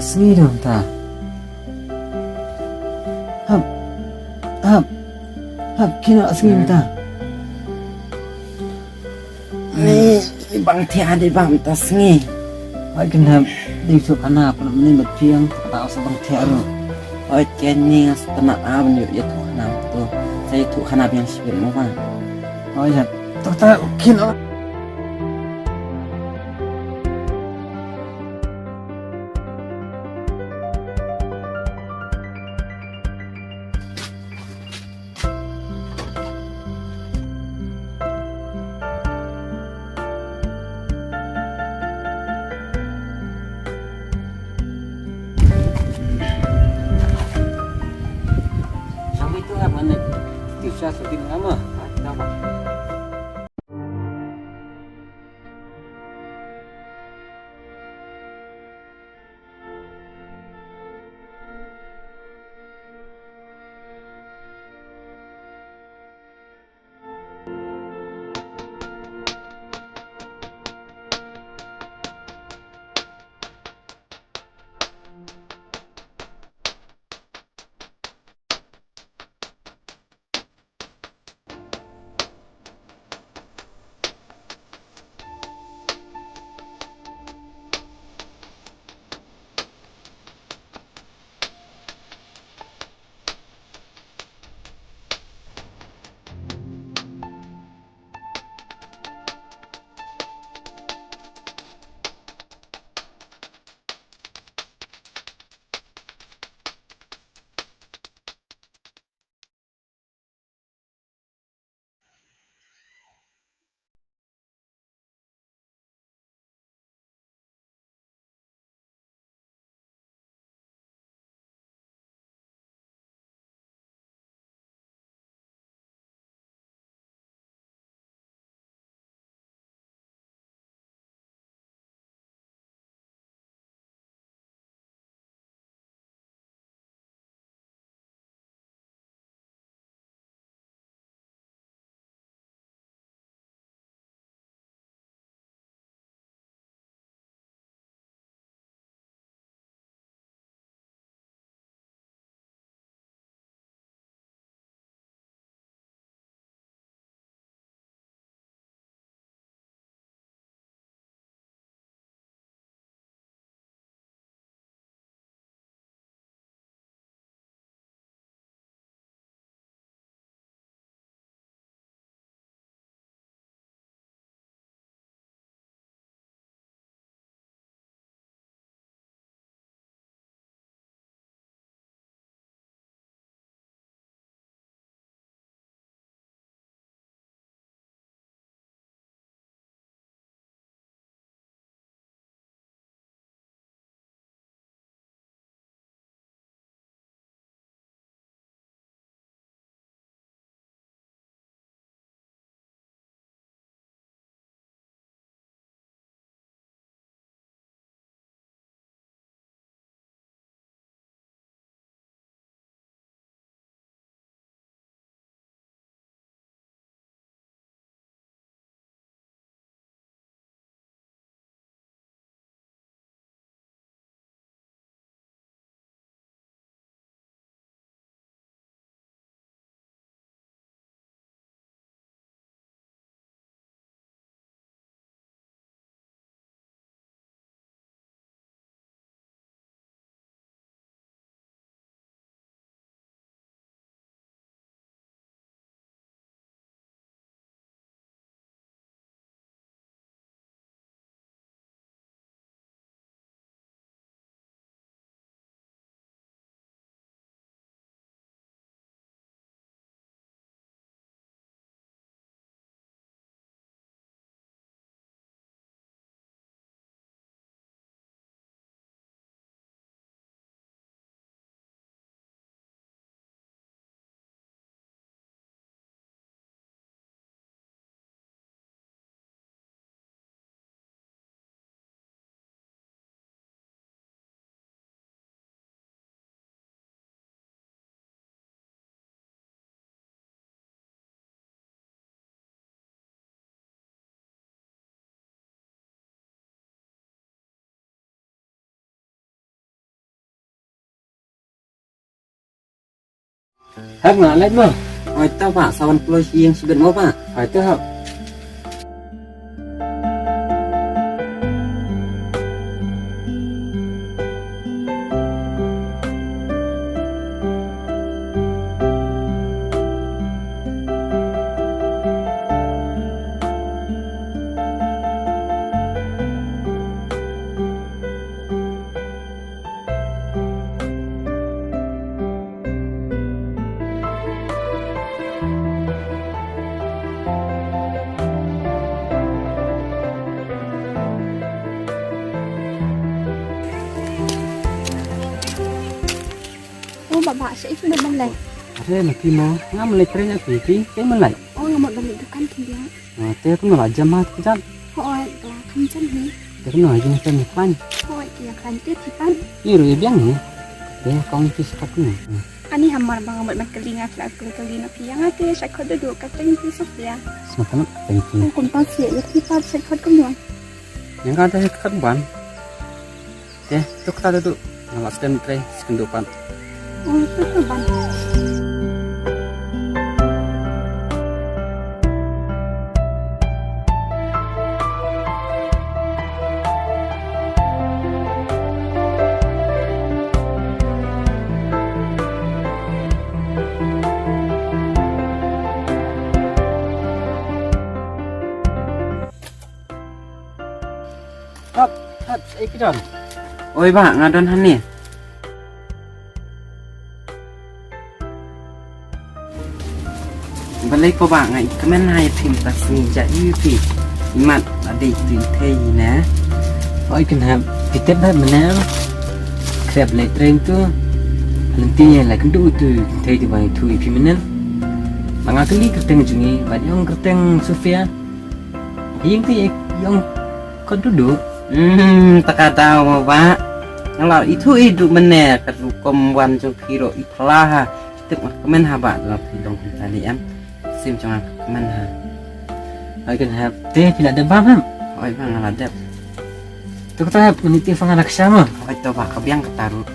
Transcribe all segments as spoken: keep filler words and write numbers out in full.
Sngi dong ta. Hap. Hap. Hap kino sngi ta. Ni bang thia di bam ta sngi. Oi kin hap di su kana pun ni mat piang ta sa bang thia ru. Oi ken ni ngas tana ab ni ya tu kana tu. Saya tu kana biang sipir mo bang. Oi ya. Tu ta kino. Sampai tu apa nih? Bisa sedih lama. Apa? Hap nga leit mo. Hooid to bah, sa wan kloi sha ïing shibit mo bah. Hooid to hap. O baba, shaei phi mut ban leit? Are, ma phi mo, nga mut leit trei na phi, phi shaei mut leit? O, nga mut ban leit dukan khyndiat. Te kumno, la jem ha kjat? Hooid, la kham jem hi. Te kumno, ïa jingïaseng ïa khlaiñ? Hooid, ïa khlaiñ te phi pat? Ïa ruh ïa biang hi. Te kong phi shakhmat kumno? Ani hamar ba nga mut ban kylli nga, phi la kylli kylli na phi ïa nga te shakhmat duh duh, ka kyrteng phi Sofia. Sngewbha kyrteng phi. Kum tang sha ïa phi pat shakhmat kumno? Ïa nga te shakhmat Ban. Te, to kata duh duh. Nga la sdang trei, sa kynduh pat. Oh, to, to, Ban. Hap, hap, eh, phi don? Oi bah, nga don hangne. Balei ko bah, nga i kmen ha ïa phi mynta sngi, jia ïa phi. Imat la dei tu i thei ne. Oi kynhap, phi tip hap mynne. Khrep leit trei tu. Lynti ïa la kynduh tu i thei tu ba i tu i phi mynne. Ba nga kylli kyrteng jong i, ba i ong kyrteng Sofia. Ïing te ïong kot duh duh. Hmm, ta ka daw mo bah. Nga la ithuh i duh mynne ka rukom wan jong phi ruh i phla ha. Tip nga kmen ha bah, la phi dong kumta ne em. Sim jong nga kmen ha. Oi kynhap. Te phi la dep bam hem? Oi bah, nga la dep. To kata hap, mynta te pha nga la ksha mo. Oi to bah, ka biang kata ruh.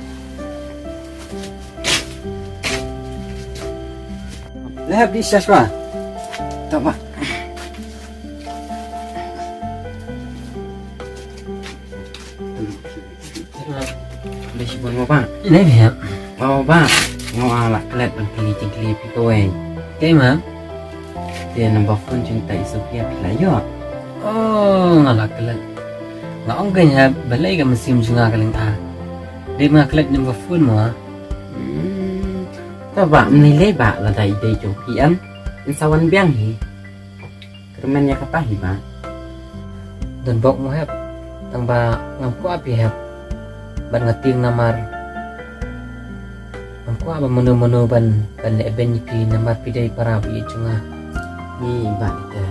Lehap di saswa. To bah. Dei shibun mo bah? Dei biang. Mo bah, nga la klet ban kylli jingkylli phi kawei. Te ma? Te number phone jong ta i Sofia phi la ïoh? Oh, nga la klet. Nga ong kynhap balei ka mynsiem jong nga ka lyngkha. Dei ma klet number phone mo? Hmm. To bah, ym lei lei bah, lada i dei jong phi em. In sa wan biang hi. Kyrmen ïa kata hi bah. Don bok mo hep. Tang ba ngam kwah phi hep. Bad nga tieng namar. Ngam kwah ba mano mano ban, ban leh beiñ ïa phi namar phi dei para baieit jong nga. Ni bah ita.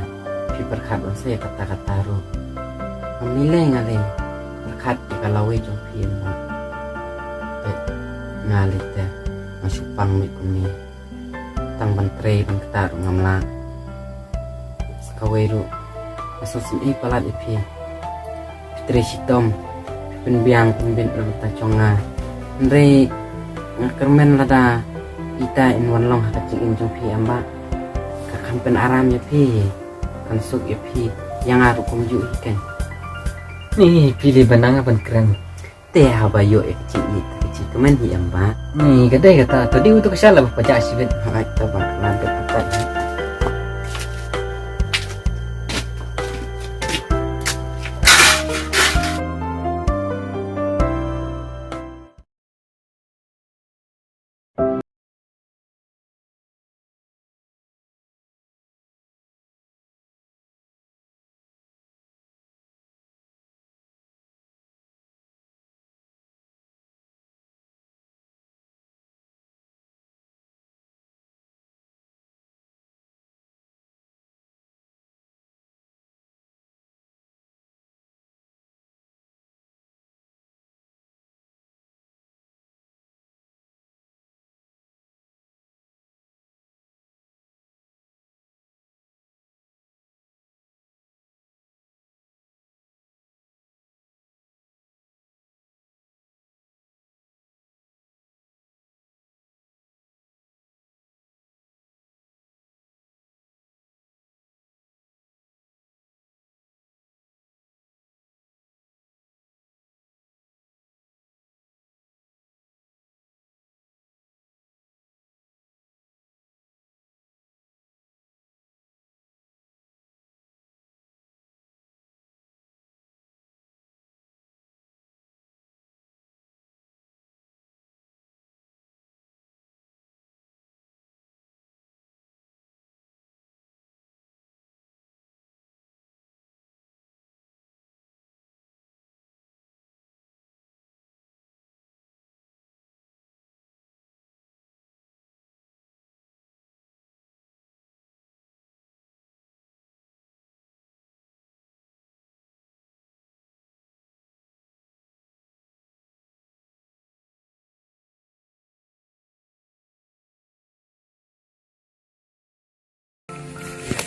Phi pyrkhat ban sa ïa kata kata ruh. Ngam lei lei nga lei. Pyrkhat ïa ka lawei jong phi em bah. Peit nga lei te. Nga shu pang mih kumne. Tang ban trei ban ktah ruh ngam lah. Sa kawei ruh nga sngewsynei palat ïa phi. Phi trei shitom, phi pynbiang pynbit na bynta jong nga. Hynrei nga kyrmen lada ita in wan long ha ka jingim jong phi em bah, ka kham pynaram ïa phi, kan suk ïa phi. Ïa nga ruh kumjuh hi kein. Ni phi lei ba nang ban kren. Te haba ïoh ïa ka jingïeit ka jingkmen hi em bah. Ni ka dei kata, to dei uto ka shala ba pajah shibit. Hooid to bah, la dep kata.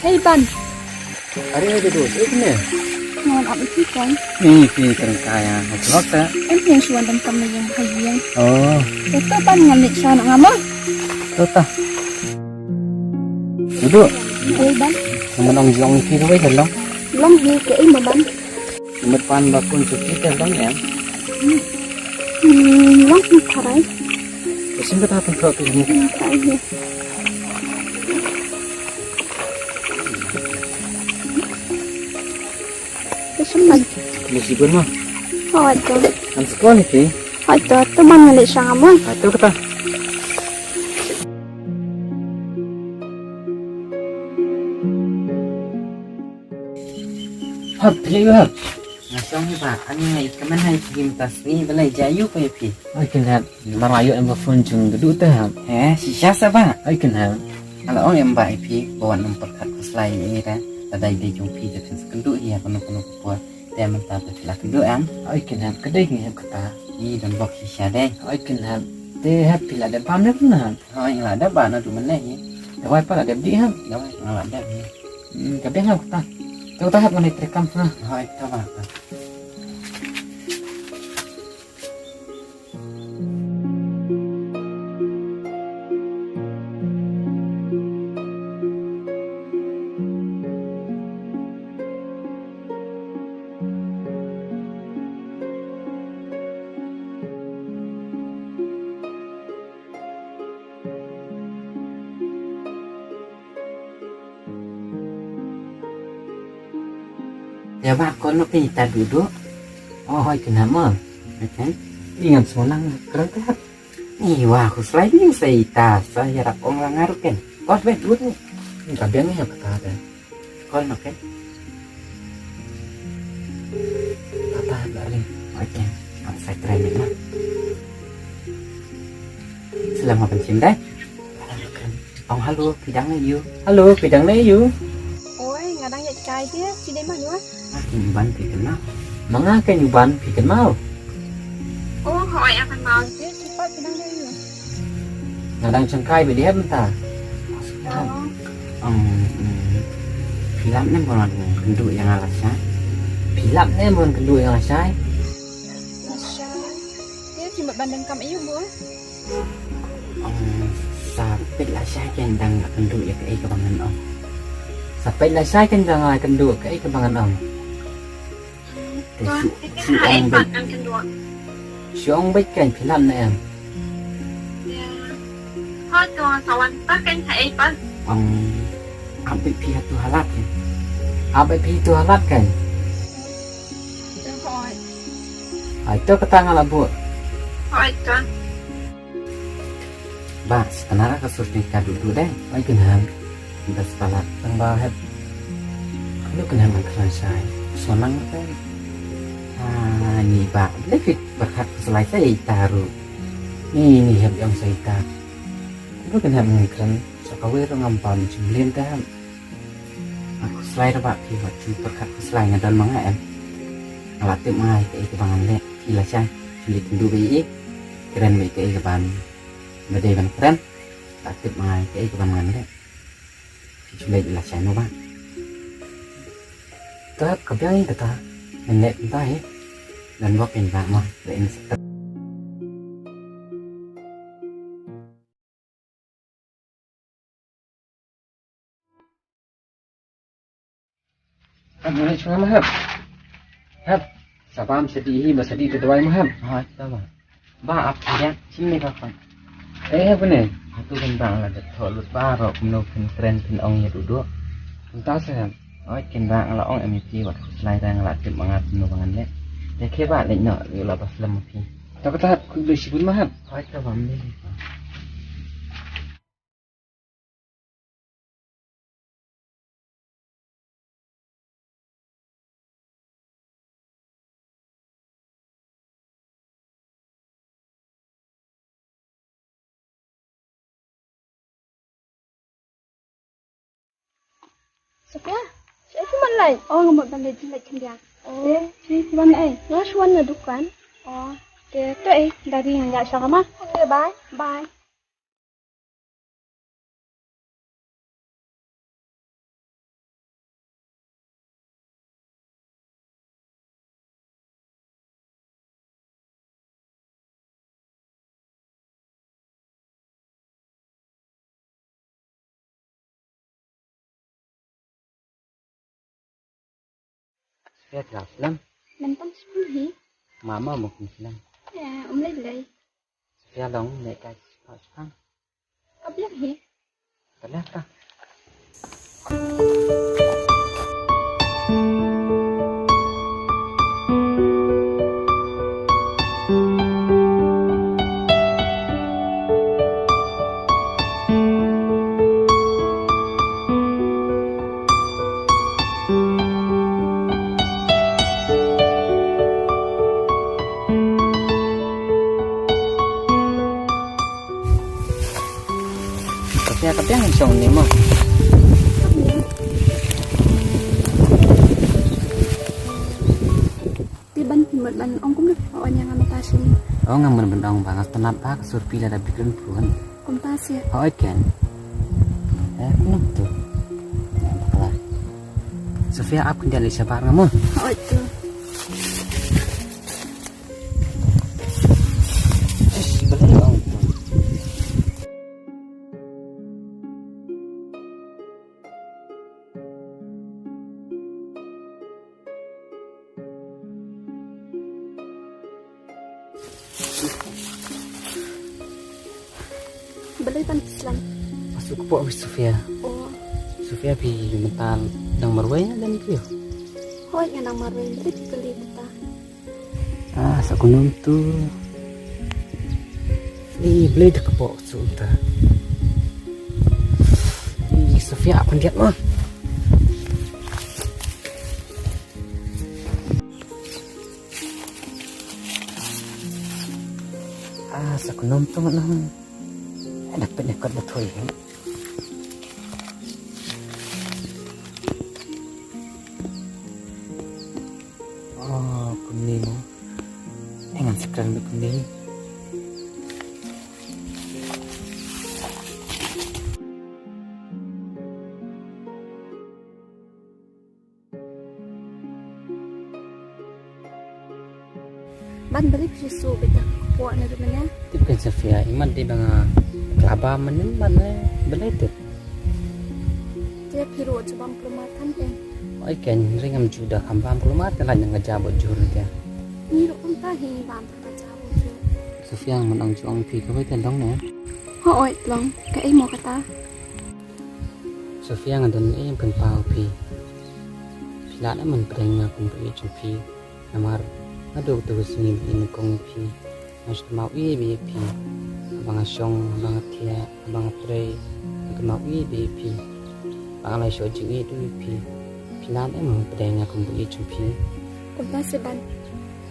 Hei Ban. Are hei Dudu, eh kine. Ngan ap iti kan. Ni pi terengkai ya, hok hok ta. Em yang suan dan kam yang hajian. Oh. Betul Ban ngan lek sana ngama. Betul ta. Dudu. Hei Ban. Ngan ong jong pi tu wei long. Long ni ke eh Ban. Mat pan ba kun cuti te long em. Hmm, long ni parai. Ka sim kata pynthok tu ni. Hmm, parai ni. Ka sim man. Ni si bun ma. Hoi to. An skon ni ti. Hoi to, to man ngali sang amoi. Ha to kata. Hap, phi hap. Nga shong hi ba, ani nga i kmen ha i phi mynta sngi, balei jia ïu ko ïa phi. Oi kynhap, mar ayu em ba phone jong Dudu te hap. He, shisha sa ba. Oi kynhap. Nga la ong em ba i phi, ba wan ym pyrkhat khuslai ïa i re. Lada i dei jong phi te phin sa kynduh hi ha kano kano ka por. Te mynta te phi la kynduh em. Oi kynhap, ka dei kynhap kata. I don bok shisha dei. Oi kynhap, te hap phi la dep bam ne kynhap. Hoi, nga la dep ba naduh mynne hi. Dawai pa la dep dih hap. Dawai, nga la dep hi. Hmm, ka biang hap kata. Te kata hap ngan ïa trei kam sngewbha. Hoi, kata ba. Ïa ba kon no phi ta Dudu. Oh, hoi kynhap mo. Hoi kynhap. Ïa ngan sngewbha nang kren te hap. Ni wa khuslai ni sa ita sa ïarap ong la nga ruh ken. Kot be dut ni. Ni ka biang ni ha kata te. Call no ken. Kata la ring. Oi ken. Ang sa try ni ma. Salam ha ban sim dai. Ong hello, phi dang ne ïu. Hello, phi dang ne ïu. Oi, nga dang ïa kai te, phi dei ma ïu. Nga ken u Ban phi kynmaw. Ma nga ken u Ban phi kynmaw. Oh, hooid, nga kynmaw te, phi pat phi dang ne ïu. Nga dang shangkai bad dei hep mynta. Oh. Um, um, phi lap ne ban wan kynduh ïa nga lashai. Phi lap ne ban wan kynduh ïa nga lashai. Lashai. Te phi mut ban donkam aïu mo? Ong, sa peit lashai kein dang la kynduh ïa kaei kaba ngan ong. Sa peit lashai kein dang la kynduh kaei kaba ngan ong. Te shu, shu ong beit. Shu ong beit kein phi lap ne em. Ïa. Hooid to sa wan ta kein ha ei pat. Ong, ap beit phi ha tu halat kein. Ap beit phi tu halat kein. Hooid. Ai to kata nga la buh. Hooid to. Ba, sa tang ka sur tyngka Dudu dei. Oi kynhap. Ba sa tang ba hep. Lu kynhap ngan kren shai. Sonang te. Ah, ni ba. Lei phi pyrkhat khuslai sa ïa ita ruh. Ni, ni hep ïong sa ita. Lu kynhap ngan kren. Sa kawei ruh ngam pam jingmlien te hep. Nga khuslai ruh ba phi wat ju pyrkhat khuslai nga don ma nga em. Nga la tip ma nga ïa kaei kaba ngan leh. Phi lashai. Phi leit kynduh ba ïa i. Kren ba ïa kaei kaban. Ba dei ban kren. La tip ma nga ïa kaei kaban ngan leh. Phi ju leit lashai mo ba. Te ka biang ïa kata. Ngan leh kumta hi. Don bok ïa ba mo. Leh ïa sa. Hep, hep, shuwa ma hep. Hep, sa bam sa dih hi, ba sa dih te dawai ma hep. Ha, sa ba. Ba ap ïa, shim ne ka khon. Eh, hep ne. Atu kan ba la dep thoh lut baroh kumno phin kren phin ong ïa Dudu. Kumta sa hep. Oi, kin ba la ong em ïa phi wat khuslai da nga la tip ma nga kumno ba ngan leh. Te khie ba leit noh, ïoh la ba slem ma phi. Ta kata hep, khublei shibun ma hep. Oi, ta ba mlei. Sophia, shaei phi mut leit? Oh, nga mut ban leit jingïaleh khyndiat. Oh, phi, phi wan ei? Nga shu wan na dukan. Oh, te to ei, da ri ngan ïaid sha ka ma. Okay, bye. Bye. Phi ïa tla slem. Mynta shipang hi. Mama mo kum slem. Ya, um lei lei. Phi ïa long ne ka shipang shipang. Ka biang hi. Ka leh ka. Ka pia ka pia shong ni mo. Te ban phi mut ban ong kumno, ong ïa nga mynta shen. Ong nga mut ban ong ba nga tnat ba ka sur phi lada bikren pruan. Kumta seh. Hooid ken. Eh, kumno tu? Bakla. Sofia ap khyndiat leit shabar nga mo. Hooid tu. Ish, balei ong tu? Balei ban phi slem? Nga shu kpoh ïa Sofia. Oh. Sofia, phi mynta dang marwei ne dang kiew? Hooid, nga dang marwei, balei phi kylli mynta? Ah, sa kumno tu. Ni balei da kpoh shu mynta. Ni Sofia, ap khyndiat mo. Ah, sa kumno tu ngan. Ada pynïakot ba thoi. Oh, kumne mo. Eh, ngan sa kren beit kumne. Ban balei phi shu beit da ka kpoh ne ruh mynne? Tip ken Sofia, imat dei ba nga khlabam mynne, imat ne balei tip? Te phi ruh ju bam kulmar than ken. Oi ken, ring am ju da kham bam kulmar te lait nang ka ja bot jur te. Ngi ruh kumta hi ngi bam ka ja bot jur. Sofia, man ong ju ong phi kawei te long ne? Hooid long, kaei mo kata? Sofia, nga don ei pynpaw phi. Phi lah ne man pdeng nga kum ba ïeit jong phi. Namar naduh katu ka sngi ba ïeit nyngkong ïa phi, nga shu kynmaw ïa phi. Haba nga shong, haba nga thiah, haba nga trei, nga kynmaw ïa phi. Ba nga la ïoh jingïeit ïa phi. Phi lah ne em pdeng nga kum ba ïeit jong phi. Kumta seh Ban.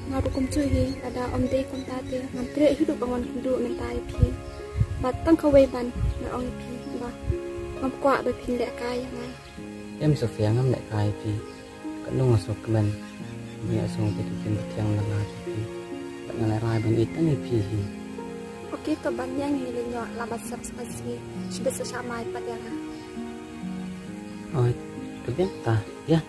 Nga ruh kumjuh hi, lada ym dei kumta te ngam treh hi ruh ba ngan kynduh mynta ïa phi. Bad tang kawei Ban, nga ong ïa phi ba ngam kwah ba phin lehkai ïa nga. Em Sofia, ngam lehkai ïa phi. Katno nga sngewkmen. Nga sngewkmen ïa ka ktien bteng na la jong phi. Bad nga la rai ban ïeit tang ïa phi hi. Okay, to Ban, ïa ngi leit noh, la ba sep spicy. Shibit sa sha mai pat ïa nga. Oi, ka biang ta, ïa.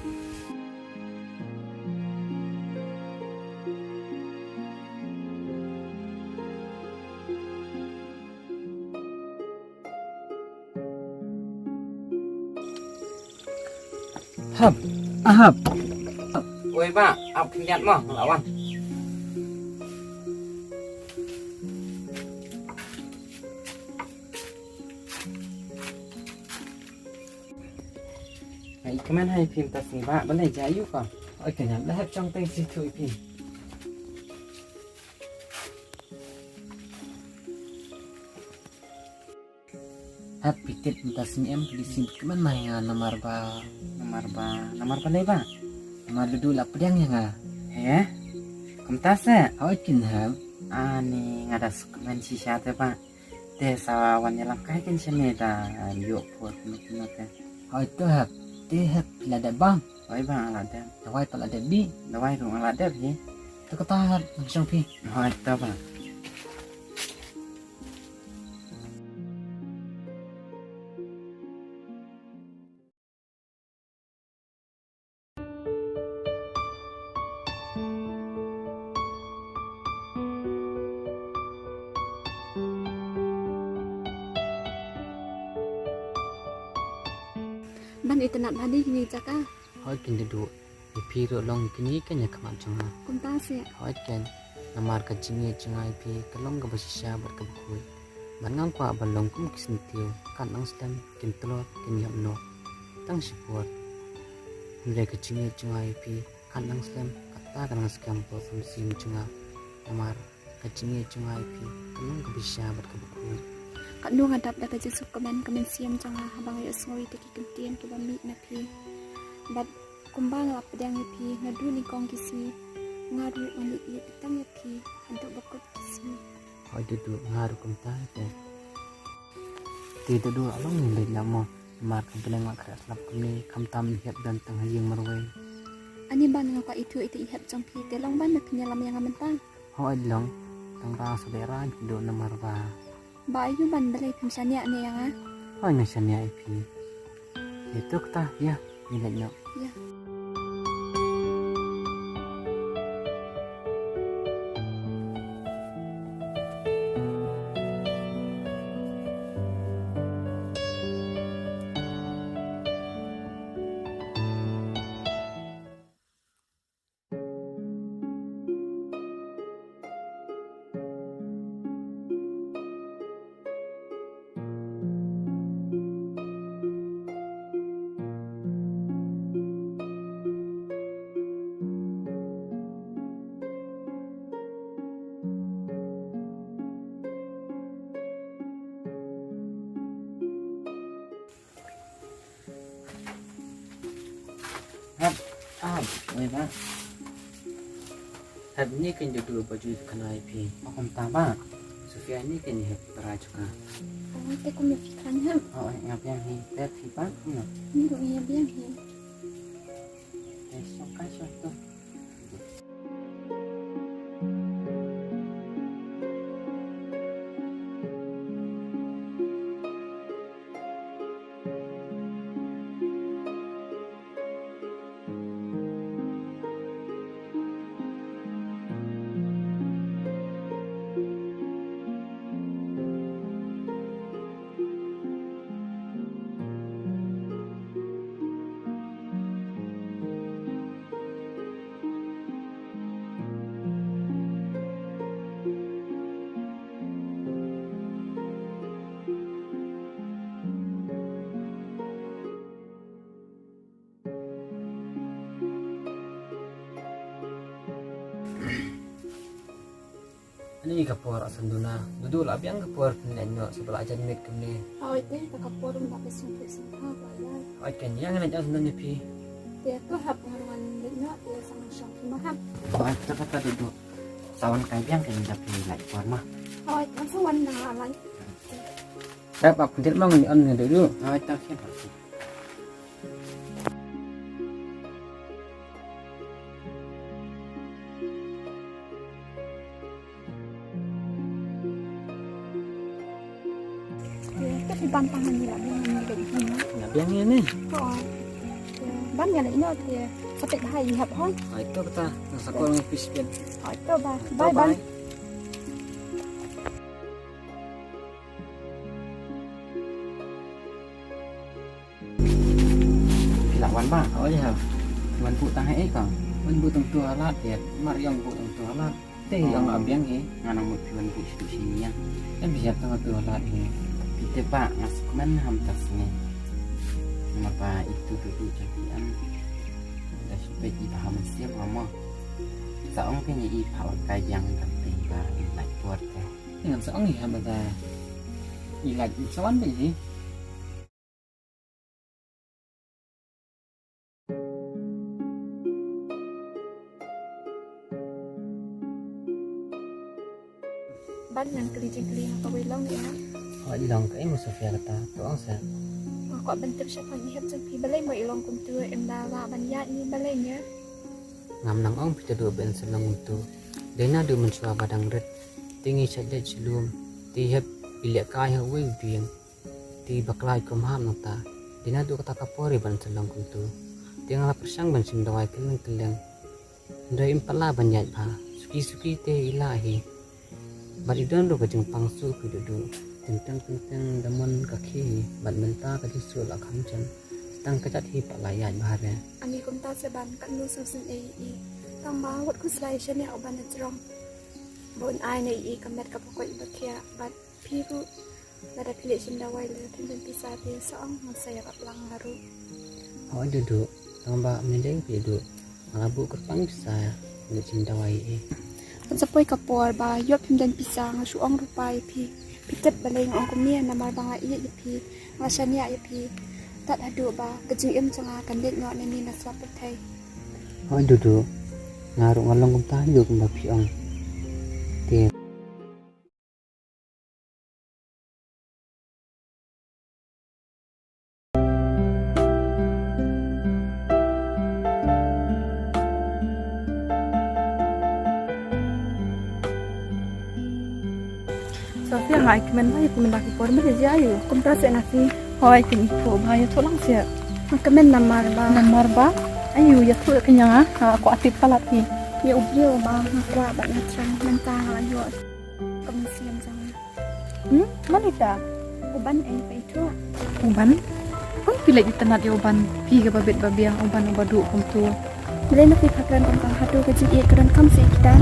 Hap, ahap. Oi ba, ap khyndiat mo, la wan. Ai kmen hai phim ta sngi ba, balei ja yu ko. Oi khyndiat, la hap chong teng si thui phi. Hap phi tip mynta sngi em phi dei sngi bad kmen ma nga namar ba. Namar ba, namar balei ba? Namar Dudu la pdiang ïa nga. He? Kumta seh? Hooid keiñ hap. Ani nga da sngewkmen shisha te ba. Te sa wan ïalam kai keiñ shane da ïoh por kumno kumno te. Hooid to hap. Te hap phi la dep bam? Hooid ba nga la dep. Dawai pat la dep dih? Dawai ruh nga la dep hi. To kata hap ngan shong phi. Hooid to ba. Ban itynnad bha dei kine ki jaka. Hooid kin da duh. Phi ruh long kine ka ïa khmat jong nga. Kumta seh. Hooid keiñ, namar ka jingïeit jong nga ïa phi ka long kaba shisha bad kaba khuid. Bad ngam kwah ban long kum ki syntiew, kat nang slem, kin tlot, kin ïap noh. Tang shipor. Hynrei ka jingïeit jong nga ïa phi, kat nang slem, kata ka nang skhem por ka mynsiem jong nga. Namar ka jingïeit jong nga ïa phi ka long kaba shisha bad kaba khuid. Katno nga dap da ka jingsngewkmen ka mynsiem jong nga haba nga ïohsngew ïa ki kyntien kiba mih na phi. Bad kumba nga la pdiang ïa phi naduh nyngkong ki sngi, nga ruh nga leit ïeit tang ïa phi haduh ba kut ki sngi. Hooid Dudu, nga ruh kumta te. Te Dudu, along ngi leit noh mo. Namar ka bneng la khreh slap kumne, khamtam i hep don tang ha ïing marwei. Ani ban nga kwah ithuh ïa i hep jong phi, te long ban me pynïalam ïa nga mynta. Hooid long, tang ba sa dei rang ki duk namar ba. Ba aïu ban balei phim shaniah ne ïa nga? Hooid nga shaniah ïa phi. Ïa to kata, ïa, ngi leit noh. Ïa. Hep, ah, wei ba. Hep, ni kan jutu ba ju khana ïa phi. Ma kumta ba. Sofia ni kan hep para chuka. Oh, te kum phi khan hep. Oh, nga biang hi, te phi ba, no. Ni ru nga biang hi. Te so kai so to. Ani ka por asan duna, dudu la biang ka por pynleit noh, sa ba la jan miet kumne. Hooid te, ta ka por um da ka sngewthuh sngewthuh ba ïa. Hooid kan, ïa ngan jan sngewthuh phi. Te to hap ngan wan leit noh, te sa ngan shong phi ma hap. Hooid, ta ka ta dudu. Sa wan kai biang kan da phi leit por ma. Hooid, kan sa wan na lai. Dap ap kyndiat ma ngan ïa on ngan dudu. Hooid, ta khian hooid. Te phi ban tang hangne la biang hangne ka jingim. La biang ïa ne? Ko. Ban ïa ne ino te sa peit bha ïa hap hoi. Ai to kata, sa ko ngi pis pen. Ai to bye. Bye bye. Phi lah wan ba? Oh ïa. Wan buh tang haei ka? Wan buh tang tu alat ïa. Mar ïong buh tang tu alat. Te ïong la biang hi. Nga nang mut phi wan buh shitu shi ïa. Em phi ïap tang tu alat hi. Phi te ba nga sukmen ham ta sngi. Namar ba itu tu tu jati am. Da shu peit i ba ha mynsiem ha mo. Sa ong phi ni i pha wan kai biang dang phi ba i lait por te. Ngan sa ong i ha ba da i lait sa wan ba i. Ban ngan kylli jingkylli ha kawei long ïa. Hooid long kaei mo Sofia kata, to ong sa. Nga kwah ban tip shaphang i hep jong phi balei mo i long kumtu, ynda lah ban ïaid ni balei ïa. Ngam nang ong phi ta duh ban sa long kumtu. Dei naduh mynshuwa ba dang rit. Te ngi shait leit sha lum. Te i hep i lehkai ha uwei u dieng. Te bakla i kum hap nangta. Dei naduh kata ka por i ban sa long kumtu. Te nga la pyrshang ban shim dawai kylleng kylleng. Hynrei im pat lah ban ïaid bha. Suki suki te i lah hi. Bad i don ruh ka jingpang suh phi duh duh. Teng teng teng teng da mon ka khie hi. Bad mynta ka jingsuk la kham jan. Tang ka jat hi pat la ïaid bha re. Ani kumta sa ban kat nu sngewsih ei ei. Tang ba wat khuslai shaniah u ban na jrong. Ba un ai na ei ei ka met ka pokot ba khia bad phi ruh. Lada phi leh shim dawai lada phi don pisa te sa ong ngan sa ïarap lang nga ruh. Hooid Dudu, tang ba mynjeng phi Dudu. Nga la buh kyrpang pisa leh shim dawai ei ei. Kan sa poi ka por ba ïoh phim don pisa nga shu ong ruh pa ïa phi. Phi tip balei nga ong kumne namar ba nga ïeit ïa phi. Nga shaniah ïa phi. Tat haduh ba ka jingim jong nga kan leit noh na ne na sla pyrthei. Hooid Dudu, nga ruh nga long kumta haduh kumba phi ong. Te Sofia, nga ai kmen ba ïa phi mynta ki por, me leit jia aïu? Kumta seh na phi. Hooid, kin ïathuh bha, ïathuh lang seh. Nga kmen namar ba. Namar ba? Aïu, ïathuh ïa ka, nga kwah tip palat hi. Ïa u briew ba nga kwah bad nga thrang, mynta nga la ïoh ka mynsiem jong nga. Hmm? Mano ita? U Ban, eh, phi ïathuh. U Ban? Kumno phi leit itynnad ïa u Ban? Phi kaba bit ba biang, u Ban uba duh kumto. Balei na phi pha kren kumta? Hato ka jingïeit ka donkam seh ïa kita?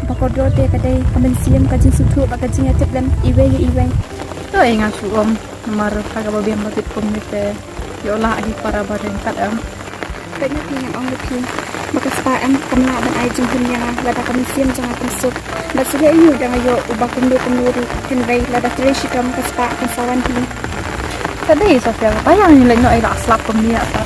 Ba kordor te ka dei ka mynsiem, ka jingsngewthuh bad ka jingïatiplem iwei ïa iwei. To, eh, nga shu ong namar pha kaba biang ba bit kumne te. Ïoh lah hi para ba ryngkat em. Peit na phi, ngan ong ïa phi ba ka spah em kam lah ban ai jinghun ïa nga lada ka mynsiem jong nga kam suk. Bad sa ïa ïoh da nga ïoh uba kumno kumno ruh hynrei lada trei shitom ka spah kan sa wan hi. Ka dei Sofia, ka tang ïa ngi leit noh ïa la slap kumne ïa ka.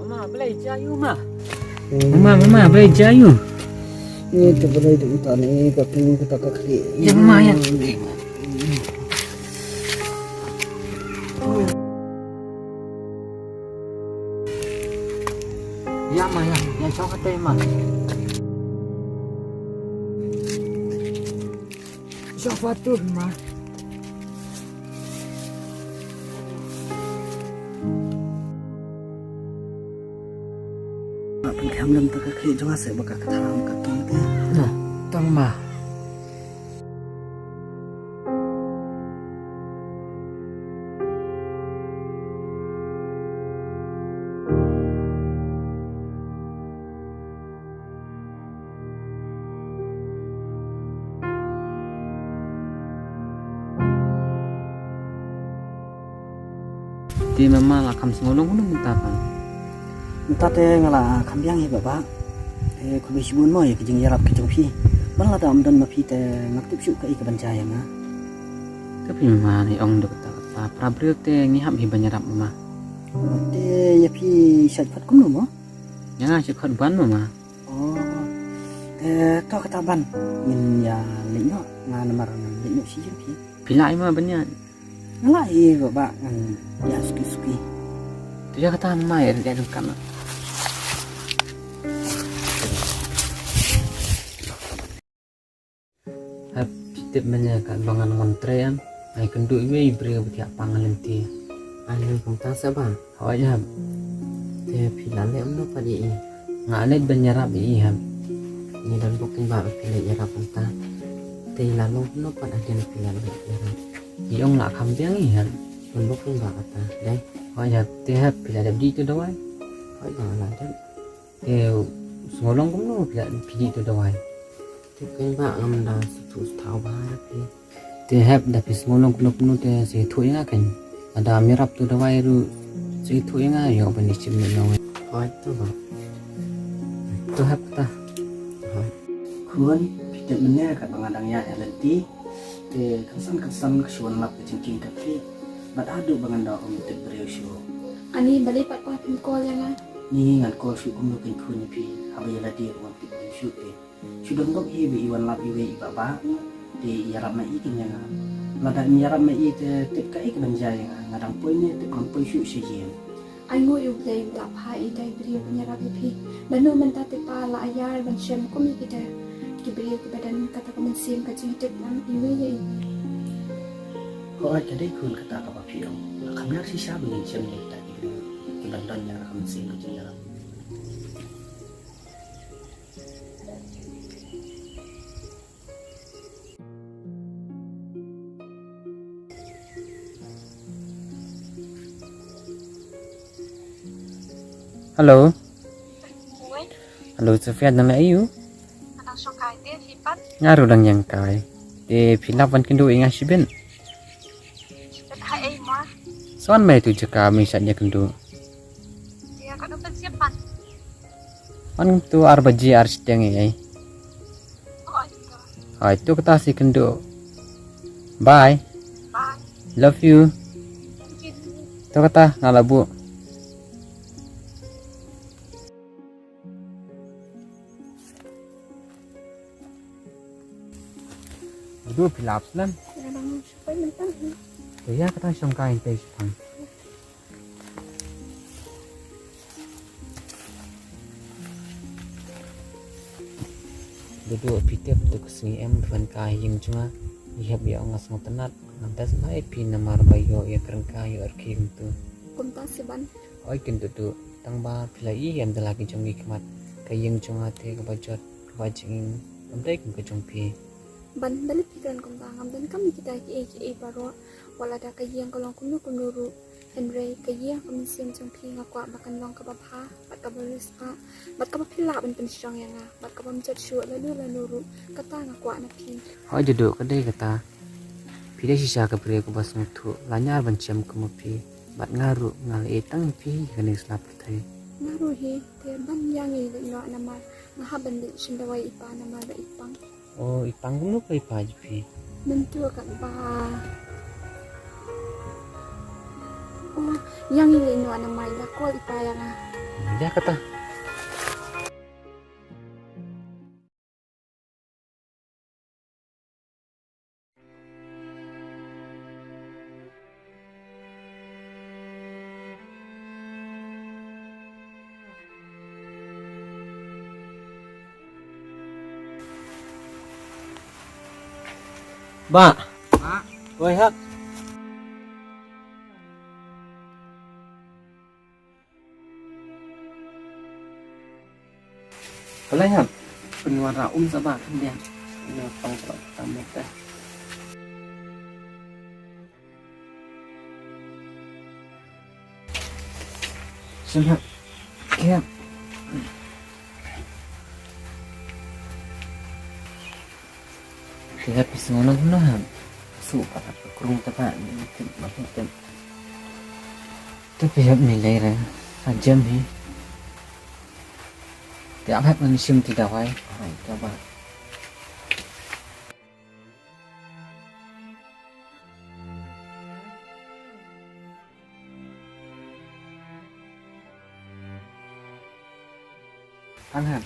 Mama, balei jia aïu ma? Mama, mama, balei jia aïu? Ni tu balei tu uta ni ka pung ka ta ka khlieh. Ïa mama ïa. Ïa ma ïa, ïa shong katei ma. Shong fatur ma. Pynkham lem ta ka khlieh jong nga seh ba ka ktham ka tung te. Nah, tang ma. Te mama la kham sngewlong kumno mynta pat? Mynta te nga la kham biang hi baba. Te khublei shibun mo ïa ka jingïarap ka jong phi. Ban lada ym don ma phi te ngam tip shuh kaei kaban jia ïa nga. Te phi mama, ngi ong da kata ka para briew te ngi hap hi ban ïarap mama. Te ïa phi shait khot kumno mo? Ïa nga shait khot Ban mama. Oh. Te to kata Ban, ngin ïa leit noh, nga namar ngan leit noh shi jingphi. Phi lah ïa ma ban ïa. Nga lah ïa baba ngan ïa suki suki. To ïa kata mama ïa ïa dum kam. Hap, phi tip mynne katba ngan wan trei em, nga ïakynduh iwei i briew ba thiah pang ha lynti. Ani kumta sa ba? Hooid hap. Te phi la leh kumno pat ïa i? Nga leit ban ïarap ïa i hap. Ngi don bok kin ba phi leit ïarap kumta. Te i la long kumno pat hadien phi la leit ïarap? I ong la kham biang i hap. Don bok kin ba kata. Dei. Hooid hap. Te hap phi la dep dih tu dawai? Hooid ba la dep. Te sngewlong kumno phi la phi dih tu dawai? Te keiñ ba ngam da sngewthuh sngewthaw bha ïa phi. Te hep da phi sngewlong kumno kumno te sa ïathuh ïa nga keiñ. Lada ym ïarap tu dawai ruh sa ïathuh ïa nga ïoh ban ïashim lehnoh. Hooid to ba. To hep kata. Hooid. Khun, phi tip mynne katba nga dang ïaid ha lynti. Te kynsan kynsan ka shu wan lap ka jingkieng ka khlieh. Bad haduh ba ngan da ym tip briew shuh. Ani balei pat khlem phin call ïa nga? Ni ngan call shuh kumno keiñ khun ïa phi. Haba ïa lade ruh ngam tip briew shuh te. Shu don bok hi ba i wan lap iwei i baba. Te i ïarap ma i keiñ ïa nga. Lada im ïarap ma i te tip kaei kaban jia ïa nga. Nga dang poi ne tip ngam poi shuh sha ïing. Ai nguh ïa U Blei ba la phah ïa i da i briew ban ïarap ïa phi. Lano mynta te pa la ïar ban shem kum ïa kita ki briew kiba don kata ka mynsiem ka jingïatip lam iwei ïa iwei. Hooid, ka dei khun kata kaba phi ong. Kham ïar shisha ba ngin shem ïa kita ki briew kiba don ïa ka mynsiem ka jingïarap. Hello. Hello, Sophia, nang leh aiu? Nga dang shong kai te, phi pat? Nga ruh dang ïeng kai. Te phi lap wan kynduh ïa nga shibit? Shibit ha ei ma? Sa wan mai tu jaka, me shait ïakynduh. Ïa, katno pynshai pat? Wan tu ar baje ar shiteng ei. Hooid, to kata sa ïakynduh. Bye. Bye. Love you. Love you. To kata nga la buh. Duh, phi lap slem? Nga dang shong kai mynta hi. Te ïa kata shong kai te shipang. Duh duh, phi tip tu ka sngi em phi wan kai ïing jong nga. Ïa hep ïa nga sngewtynnat. Ngam test ba ïa phi namar ba ïoh ïa kren kai ïoh rkhie kumtu. Kumta se ban. Oi kin duh duh, tang ba phi la ïohi em da la ki jong ki khmat. Ka ïing jong nga te kaba jot kaba jingim kam dei kum ka jong phi. Ban, balei phi kren kumta? Ngam donkam ïa kita kiei kiei baroh. Wat lada ka ïing ka long kumno kumno ruh, hynrei ka ïing ka mynsiem jong phi nga kwah ba kan long kaba bha bad kaba riewspah bad kaba phi lah ban pynshong ïa nga bad kabym jot shuh lano lano ruh. Kata nga kwah na phi. Hooid duh duh, ka dei kata. Phi dei shisha ka briew kaba sngewthuh, la ñiar ban shem kum ma phi. Bad nga ruh nga la ïeit tang ïa phi ïa kane ka sla pyrthei. Nga ruh hi, te ban, ïa ngi leit noh namar nga hap ban leit shim dawai i pa namar ba i pang. O, i pang, kumno ka i pa jong phi? Mynta katba, o, ïa ngi leit noh namar i la call i pa ïa nga. Ïa kata. Bah. Bah. Wei hap. Balei hap? Pynwan ra um sa ba khyndiat. Ïa pang sa ba tam te. Shem hap. Ïa. Te hap phi sngew nang kumno hap? Shu pat hap ka krung ta ba ni tip ma tip. Te phi hap ni lei re. Ha jem hi. Te ap hap ngan shim ti dawai. Hai, ta ba. Anhan.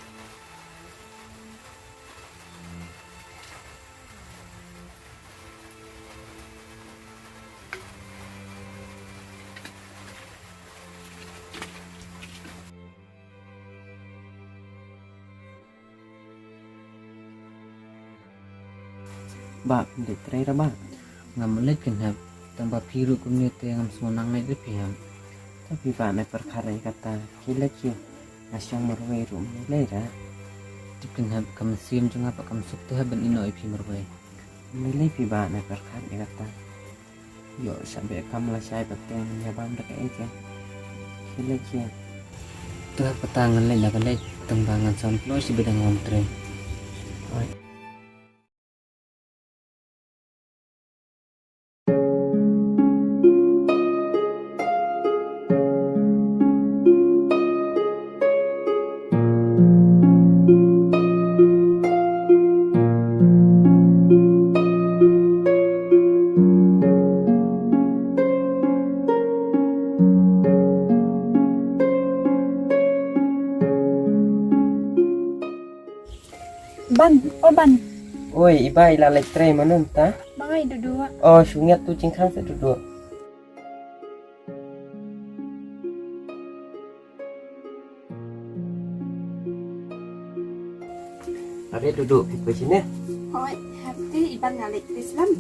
Bah, phin leit trei ra bah. Ngam leit kynhap, tang ba phi ruh kumne te ngam sngewbha nang leit da phi hap. Te phi bah nai pyrkhat ïa kata, khie leit khie. Nga shong marwei ruh me lei ra. Tip kynhap, ka mynsiem jong nga pat kam suk te hap ban ïehnoh ïa phi marwei. Me lei phi bah nai pyrkhat ïa kata. Ïoh shah beh kam lashai pateng ïa bam da kaei ke. Khie leit khie. Te hap kata ngan leit la ka leit tang ba ngan sam pynlong shi bit dang wan trei. Oi. Ban, o Ban. Oi, i Bah i la leit trei mano mynta? Ba ngai duh duh. O, shu ngiat tu jingkhang sa duh duh. Te Dudu, phi poi shane? Hooid, hap te i Ban nga leit trei slem.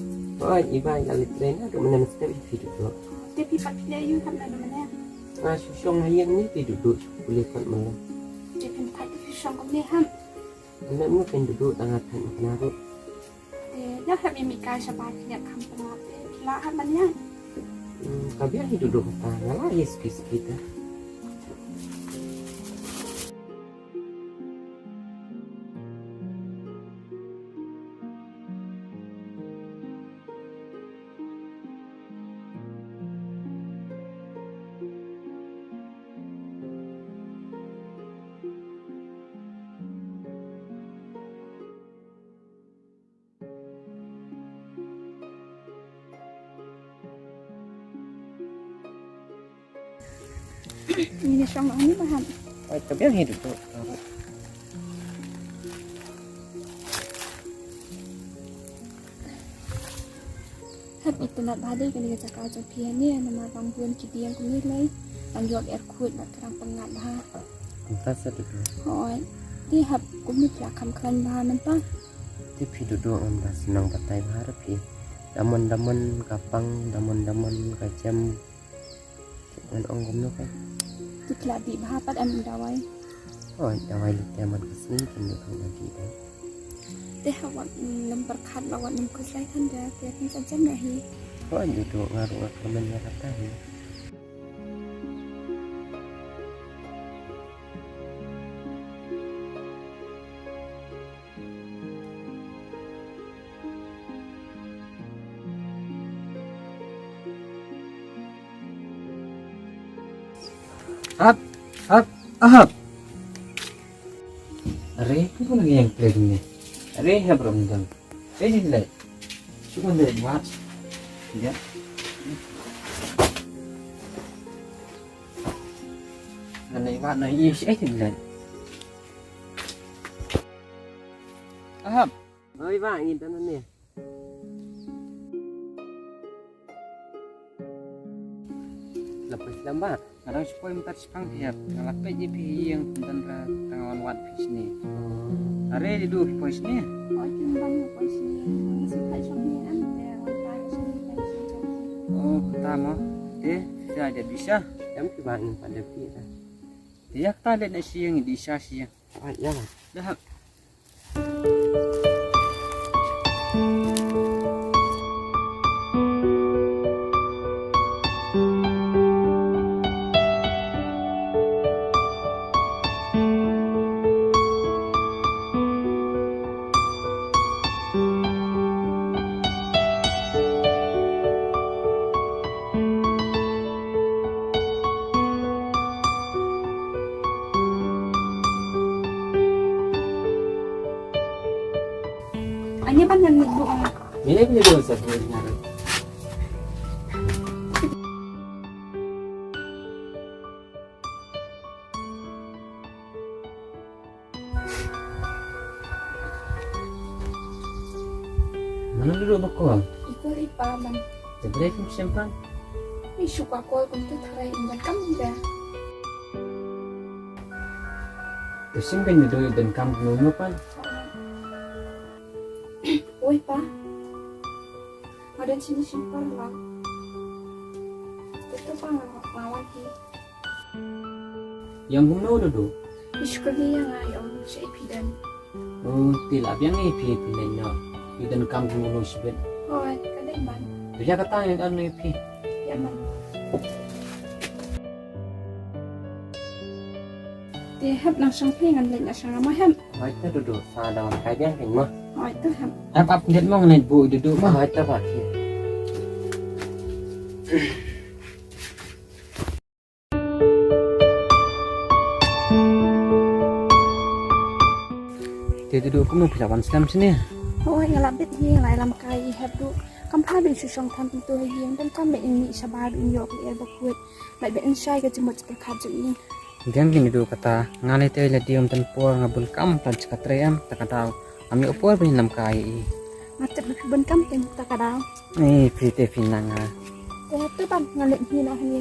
Hooid, i Ban nga leit trei naduh mynne mynstep, phi Dudu. Te phi pat phi leit aïu hap naduh mynne? Nga shu shong ha ïing ne phi Dudu, shu pule pat mynne. Te phin thait te phi shong kumne hap? Mynne mo phi Dudu, tang nga thait mynne ruh. Te ïa hap ïa mih kai shabar phi ïa kham pynlap te phi lah hap ban ïaid. Hmm, ka biang hi Dudu kata, nga lah ïa suki suki te. Ngi shong noh hangne ba hap? Ai, ka biang hi Dudu. Hap, itynnad bha dei kane ka jaka jong phi hangne, namar ba bun ki dieng kumne lei ban ïoh er khuid bad ka dang pyngngad bha. Mynta sa Dudu. Hooid. Te hap kumne phi la kham khlaiñ bha mynta? Te phi Dudu, ngam da sngewbha batai bha ruh phi. Damon damon ka pang, damon damon ka jem. Ngan ong kumno ka. Te phi la dih bha pat em dawai? Oh, dawai lute man ka sngi kin dei kham la dih dawai. Te ha wat, mm, nym pyrkhat la wat nym khuslai than da, te phin sa jem na hi. Oh, Dudu, nga ruh nga kyrmen ïa kata hi. Hap, hap, ahap. Are, kumno ngi ïeng pyrshah ne? Are, hap ram dang. Are, ni lai. Shu kan dei mat. Ya. Kan dei mat na, ish, eh, ni lai. Ahap. Oi, ba, ngin tan ne. Lapis lamba. Nga dang shu poi mynta shipang phi hap. Nga la peit ïa phi ïeng mynta ra tang wan wad phi shane. Oh. Are Dudu phi poi shane? Oi, kin ban poi shane. Nga shu peit shop ni am te wan ta shane peit shane. Oh, ta mo. Te, phi da dep dih sha? Em phi ba ngin pat dep dih ta. Te ïa kata leit na shi ïeng dih sha shi ïeng. Ai, ïa. Da hap. Ani ban ngan ngut buh ah. Ini punya dosa buat ngarep. Mano duduk bakol? Iko ipa man. Te bre kum sempan. Ni shuka kol kum tu tharai in ban kam bre. Te sim kan duduk ban kam kum no pan. Oi pa. Madan sini simpan la. Te tu pa ngawan hi. Ïa kumno Dudu? Ïa shu kylli ïa nga ïa u shaei phi don. Oh, te la biang ïa phi phi leit noh. Phi donkam kumno shibit. Hooid, ka dei ban. Te ïa kata ngan ong ïa phi. Ïa man. Te hep nang shong phi ngan leit na shong ma hep. Hooid te Dudu, sa dang kai biang phi ma. Hooid te hep. Hep ap ndet mo ngan leit buh Dudu ma. Hooid te ba phi. Te Dudu kumno phi la wan slem shane? Hooid nga la bit hi nga la ïalam kai i hep Dudu. Kam pha ba in shu shong than pyntu ha ïing, donkam ba in mih shabar ba in ïoh ka lyer ba khuid. Bad ba in shai ka jingmut jingpyrkhat jong i. Biang keiñ Dudu kata, nga lei te la dei ym don por nga bun kam tang shi ka trei em, ta ka daw. Ngam ïoh por ba in lam kai i. Nga tip ba phi bun kam tang ta ka daw. Ei, phi te phi nang nga. Te tu ban nga leit hi na hi.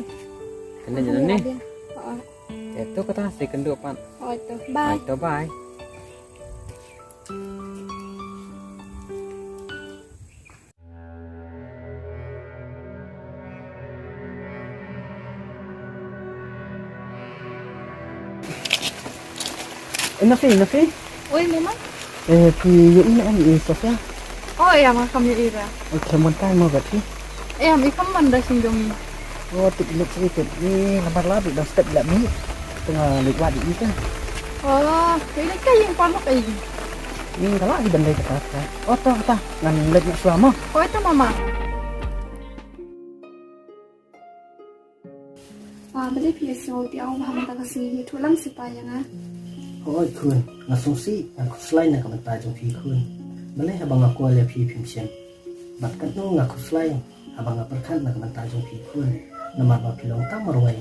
Kane jane? Te tu kata sa ïakynduh pat. Hooid to. Bye. Hooid to, bye. Nafi, Nafi. Oi, Mama. Eh, phi ïohi ne em i Sofia? Oh, ïa, ma kham ïohi ra. Oi, kham ban tai mo bad phi. Em, i kham ban da sing dong i. Oh, tip lut sini tip. Ni namar la bi ban step la mi. Tengah leit wad i ka. Oh, ka i ka ïing pon ka i. Ni ka la i ban leit kata. Oh, ta, ta. Ngan leit na shuwa mo. Oi, ta, Mama. Pa, balei phi ïa sngew phi ong ba mynta ka sngi ïathuh lang seh pa ïa nga? Hooid khun, nga sngewsih, nga khuslai na ka bynta jong phi khun. Balei haba nga call ïa phi phim shim? Bad katno nga khuslai haba nga pyrkhat na ka bynta jong phi khun. Namar ba phi long tang marwei.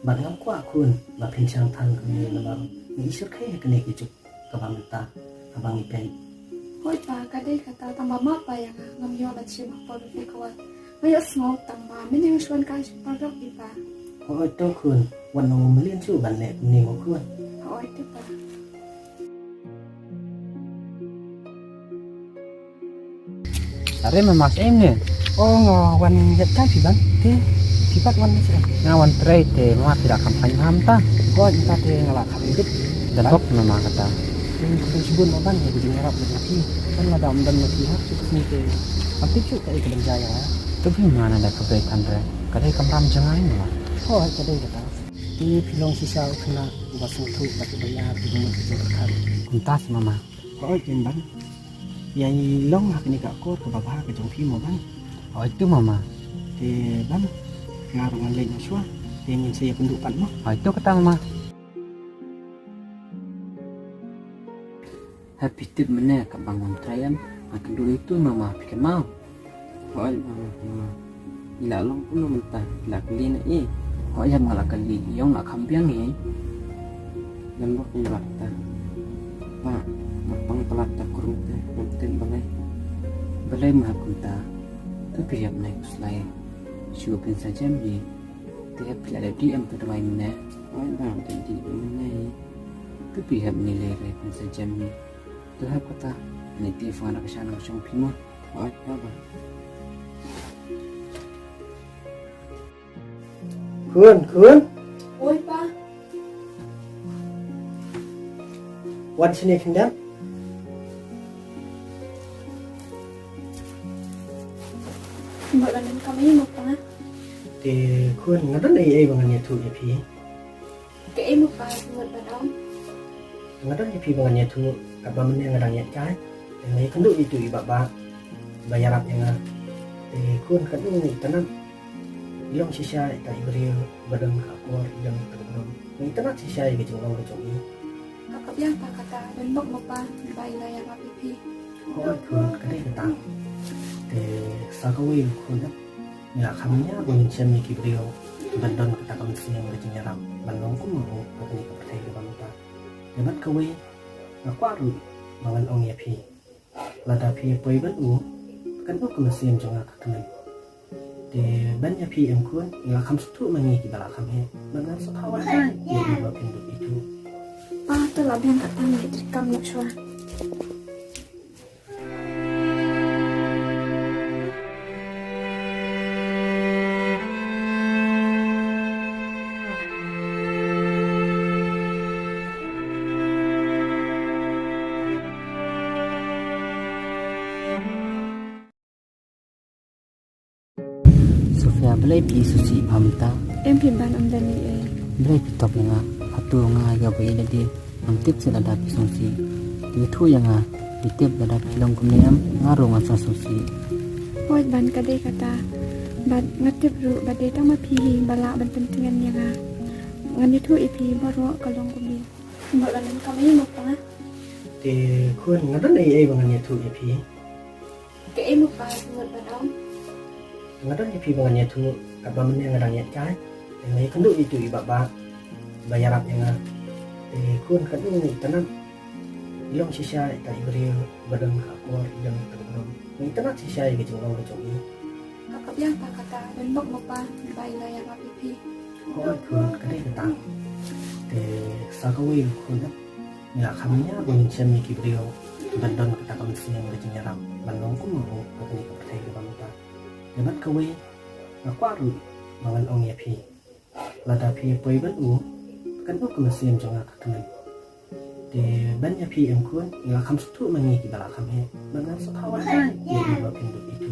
Bad ngam kwah khun ba phin shang than kumne namar nga i shyrkhei ha kane ka juk kaba mynta haba ngi peit. Hooid pa, ka dei kata, tang ba map pa ïa nga, ngam ïoh ban shim ha por ba phi kwah. Nga ïohsngew tang ba mynne nga shu wan kai shu paralok i pa. Hooid to khun, wat nym mlien shuh ban leh kumne mo khun. Hooid to pa. Are Mama, shim ne? Oh, nga wan ïaid kai phi ban. Te phi pat wan ne seh? Nga wan trei te Mama, phi la kham pynham ta. Hooid, mynta te nga la kham bit. Da bok Mama kata. Te khublei shibun Mama ban ïa ka jingïarap ka jong phi. Kan lada ym don ma phi ha ka sngi te ngam tip shuh kaei ka ban jia ïa nga. To phi Mama, nada khublei than re. Ka dei kamram jong nga Mama. Hooid, ka dei kata. Te phi long shisha u khynnah uba sngewthuh bad uba ïar ki jingmut ki jingpyrkhat. Kumta seh Mama. Hooid, phin ban. Ïa i long ha kane ka akor kaba bha ka jong phi mo ban. Hooid to Mama. Te ban, nga ruh ngan leit na shuwa. Te ngin sa ïakynduh pat mo. Hooid to kata Mama. Haba phi tip mynne kaba ngam trei em, nga kynduh ïa u Mama, phi kynmaw. Hooid Mama, Mama. I la long kumno mynta, i la kylli na i? Hooid, ïa nga la kylli, i ong la kham biang hi. Lem bok ïa la ta. Pa, nga pang palat ta kurum te, ngam tip balei. Balei ma hap kumta. To phi hap nai khuslai. Shu phin sa jem hi. Te hap phi la dep dih em tu dawai mynne. Hooid Mama, dep dih mynne hi. To phi hap nai lei re phin sa jem hi. To hap kata. Nai te phone ka sha nong shong phi mo. Hooid Mama. Khun, khun. Oi pa. Wan shane khyndiat. Mut lada ym kam ei mo pa. Te khun, nga don ei ei ba ngan ïathuh ïa phi. Kaei mo pa, mut ban ong? Nga don ïa phi ba ngan ïathuh, katba mynne nga dang ïaid kai. Te nga ïakynduh ïa itu i Bah Bah ba ïarap ïa nga. Te khun, katno nga itynnad. I long shisha ita i briew ba don ka akor, i don ka akor. Nga itynnad shisha ïa ka jinglong ka jong i. Ka ka biang ta kata, don bok mo pa ba i la ïarap ïa phi. Hooid khun, ka dei kata. Te sa kawei khun, ngi la kham ñiar ba ngin shem ïa ki briew ban don kata ka mynsiem ka jingïarap ban long kum ma u ha kane ka pyrthei kaba mynta. Te bad kawei, nga kwah ruh ba ngan ong ïa phi, lada phi ïa poi bad u, katno ka mynsiem jong nga ka kmen. Te ban ïa phi em khun, ngi la kham sngewthuh ma ngi kiba la kham heh. Bad ngan sa phah wad ïa i ba phin dup ithuh. Pa, to la biang kata, ngi treikam noh shuwa. Sophia, balei phi sngewsih bha mynta? Em, phi ban ym don ei ei. Balei phi top ïa nga? Hato nga ïa ba ïeit lade ngam tip shuh lada phi sngewsih. Ïathuh ïa nga, phi tip lada phi long kumne em, nga ruh ngan sa sngewsih. Hooid ban, ka dei kata. Bad nga tip ruh ba dei tang ma phi hi ba lah ban pyntngen ïa nga. Ngan ïathuh ïa phi baroh ka long kumne. Mut lada ym kam ei mo pa. Te khun, nga don ei ei ba ngan ïathuh ïa phi. Kaei mo pa, mut ban ong? Nga don ïa phi ba ngan ïathuh, katba mynne nga dang ïaid kai. Te nga ïakynduh ïa itu i Bah Bah ba ïarap ïa nga. Te khun, katno nga itynnad. I long shisha ita i briew ba don ka akor, i don ka akor. Nga itynnad shisha ïa ka jinglong ka jong i. Ka ka biang ta kata, don bok mo pa ba i la ïarap ïa phi. Hooid khun, ka dei kata. Te sa kawei khun, ngi la kham ñiar ba ngin shem ïa ki briew ban don kata ka mynsiem ka jingïarap ban long kum ma u ha kane ka pyrthei kaba mynta. Te bad kawei, nga kwah ruh ba ngan ong ïa phi, lada phi ïa poi bad u, katno ka mynsiem jong nga ka kmen. Te ban ïa phi em khun, nga kham sngewthuh ma ngi kiba la kham heh. Ban ngam sngewthuh wat hai ïa i ba phin dup itu.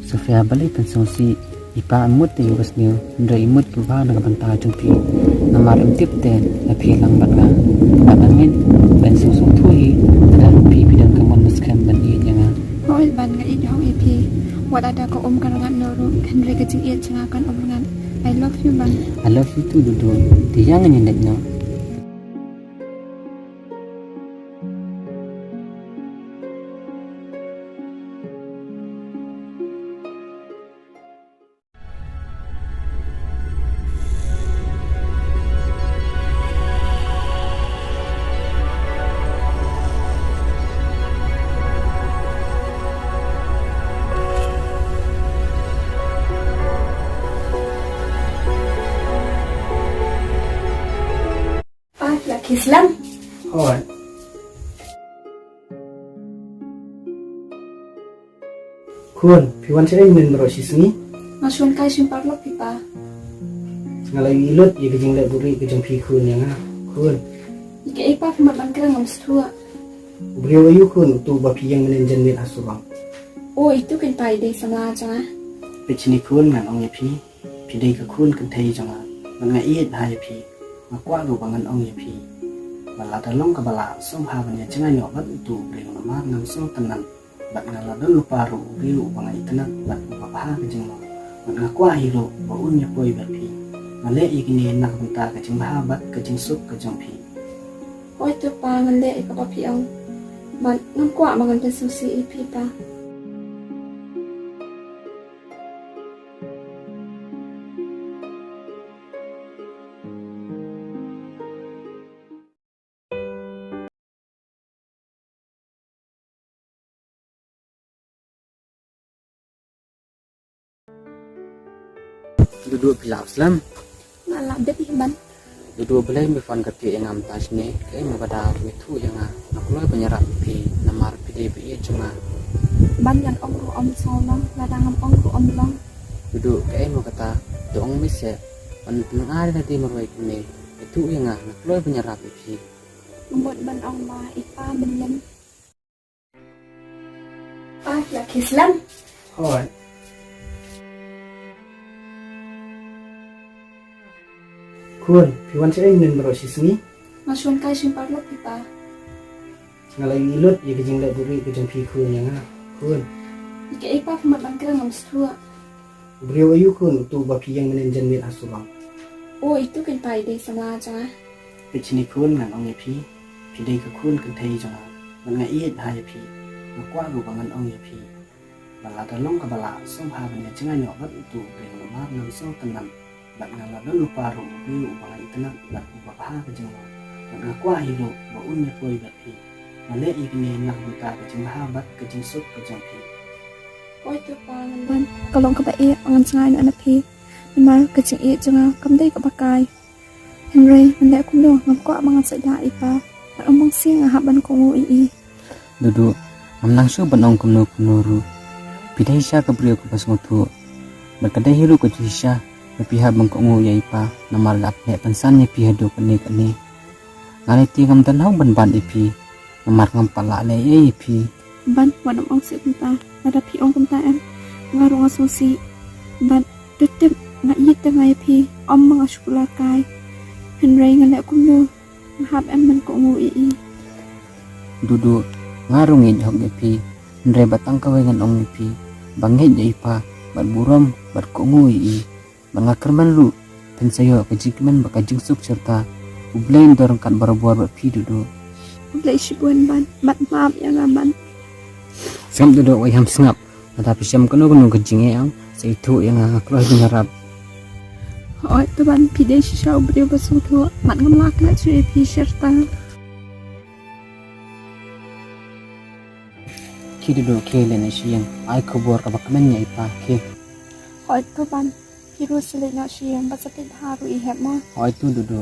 Sofia, balei phin sngewsih? I pa em mut te ïa u ba sniew, hynrei i mut ïa u ba na ka bynta jong phi. Namar em tip te na phi lang bad nga. Bad nga ngeit ban sngewsih thu hi, lada phi phi don ka mon ba skhem ban ïeit ïa nga. Hooid Ban, nga ïeit hok ïa phi. Wat lada ka um ka rngat noh ruh, hynrei ka jingïeit jong nga kan um rngat. I love you Ban. I love you too Dudu. Te ïa ngin ïa leit noh. Pa, la ki slem. Hooid. Khun, phi wan shaei mynnin baroh shi sngi? Nga shu wan kai shu paralok phi pa. Nga la ïohi lut ïa ka jingleh buhrieh ka jong phi khun ïa nga. Khun. Ïa kaei pa phi mut ban kren ngam sngewthuh. U briew aïu khun uto ba phi ïeng mynnin janmiet ha surok? O, itu kein pa i dei samla jong nga. Peit shane khun, ngan ong ïa phi. Phi dei ka khun kynthei jong nga. Bad nga ïeit bha ïa phi. Nga kwah ruh ba ngan ong ïa phi. Bad lada long kaba lah, sngewbha ban ïa jngai noh bad uto u briew namar ngam sngewtynnat. Bad nga la don lypa ruh u briew uba nga itynnat bad uba bha ka jinglong. Bad nga kwah hi ruh ba un ïa poi bad phi. Nga leh ïa kine na ka bynta ka jingbha bad ka jingsuk ka jong phi. Hooid to pa, ngan leh ïa kaba phi ong. Bad ngam kwah ba ngan pynsngewsih ïa phi pa. Dudu, phi lah slem? Nga lah bit hi Ban. Dudu, balei me phone kyrkieh ïa nga mynta shane? Kaei mo ba da phi ïathuh ïa nga? Nga kloi ban ïarap ïa phi namar phi dei ba ïeit jong nga. Ban, ngan ong ruh ym sngewlong, lada ngam ong ruh ym long. Dudu, kaei mo kata? To ong me seh. Ban pynlong ai lade marwei kumne. Ïathuh ïa nga, nga kloi ban ïarap ïa phi. Nga mut ban ong ba i pa mynnin. Pa, la ki slem. Hooid. Khun, phi wan shaei mynnin baroh shi sngi? Nga shu wan kai shu paralok phi pa. Nga la ïohi lut ïa ka jingleh buhrieh ka jong phi khun ïa nga. Khun. Ïa kaei pa phi mut ban kren ngam sngewthuh. U briew aïu khun uto ba phi ïeng mynnin janmiet ha surok? O, itu kein pa i dei samla jong nga. Peit shane khun, ngan ong ïa phi. Phi dei ka khun kynthei jong nga. Bad nga ïeit bha ïa phi. Nga kwah ruh ba ngan ong ïa phi. Bad lada long kaba lah, sngewbha ban ïa jngai noh bad uto u briew namar ngam sngewtynnat. Bad nga la don lypa ruh u briew uba nga itynnat bad uba bha ka jinglong. Bad nga kwah hi ruh ba un ïa poi bad phi. Nga leh ïa kine na ka bynta ka jingbha bad ka jingsuk ka jong phi. Hooid to pa, ngan Ban. Ka long kaba eh ba ngan jngai noh na phi. Namar ka jingïeit jong nga kam dei kaba kai. Hynrei ngan leh kumno, ngam kwah ba ngan sait lah ïa i pa. Bad ym mong shuh nga hap ban kohnguh ïa i. Dudu, ngam nang shuh ban ong kumno kumno ruh. Phi dei shisha ka briew kaba sngewthuh. Bad ka dei hi ruh ka jingshisha ba phi hap ban kohnguh ïa i pa namar la pynheh pynsan ïa phi haduh katne katne. Nga lei te ngam don hok ban bat ïa phi. Namar ngam pat lah leh ei ei ïa phi. Ban, wat nym ong shuh kumta. Lada phi ong kumta em, nga ruh nga sngewsih. Ban, to tip, nga ïeit te nga ïa phi. Ym ma nga shu kular kai. Hynrei ngan leh kumno, nga hap em ban kohnguh ïa i. Dudu, nga ruh nga ïeit hok ïa phi. Hynrei ba tang kawei ngan ong ïa phi, ba ngeit ïa i pa bad burom bad kohnguh ïa i. Bad nga kyrmen ruh phin sa ïoh ka jingkmen bad ka jingsuk sirta. U Blei un don ryngkat barabor bad phi Dudu. U Blei shibun Ban, bad map ïa nga Ban. Sngap Dudu, wei ham sngap. Lada phi shem kano kano ka jingeh, sa ïathuh ïa nga, nga kloi ban ïarap. Hooid to Ban, phi dei shisha u briew ba sngewthuh. Bad ngam lah klet shuh ïa phi shisha. Khie Dudu, khie leit noh sha ïing. Ai khubor kaba kmen ïa i pa, khie. Hooid to Ban, phi ruh sa leit noh sha ïing, bad sa peit bha ruh i hep mo. Hooid to Dudu.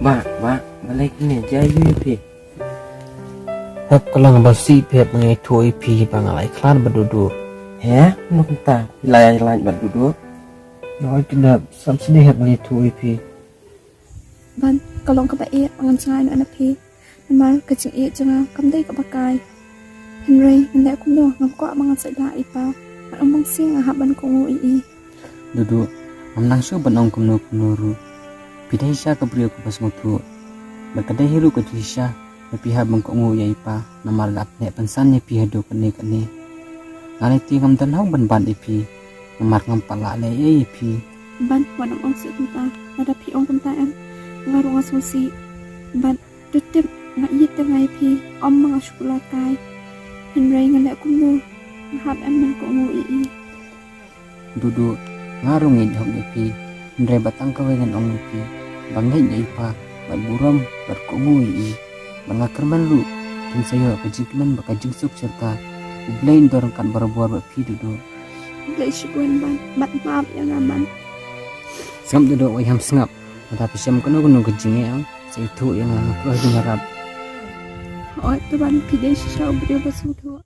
Bah, bah, balei kine jia ïa phi? Hep ka long ba sih phi hep ngi ïathuh ïa phi ba nga la ïa khlad bad Dudu. He? Kumno kumta phi la ïa khlad bad Dudu? Ïa kine sam sini hep ngi ïathuh ïa phi. Ban, ka long kaba eh ba ngan jngai noh na phi. Namar ka jingïeit jong nga kam dei kaba kai. Hynrei ngan leh kumno, ngam kwah ba ngan sait ïa i pa. Ngan ong ba shisha nga hap ban kohnguh ïa i. Dudu, ngam nang shuh ban ong kumno kumno ruh. Phi dei shisha ka briew kaba sngewthuh. Bad ka dei hi ruh ka jingshisha ba phi hap ban kohnguh ïa i pa, namar la pyneh pynsan ïa phi haduh katne katne. Nga lei te ngam don hok ban bat ïa phi, namar ngam pat lah leh ei ei ïa phi. Ban, wat nym ong shuh kumta. Lada phi ong kumta em, nga ruh nga sngewsih. Ban, to tip, nga ïeit te nga ïa phi. Ym, ma nga shu kular kai. Hynrei ngan leh kumno, nga hap em ban kohnguh ïa i. Dudu, nga ruh nga ïeit hok ïa phi. Hynrei ba tang kawei ngan ong ïa phi, ba ngeit ïa i pa, bad burom, bad kohnguh ïa i. Bad nga kyrmen ruh phin sa ïoh ka jingkmen bad ka jingsuk shisha. U Blei un don ryngkat barabor bad phi Dudu. Blei shibun Ban, bat map ïa nga Ban. Sngap Dudu, wat ïa ham sngap. Lada phi shem kano kano ka jingeh, sa ïathuh ïa nga, nga pynlong jingïarap. Hooid to Ban, phi dei shisha u briew ba sngewthuh.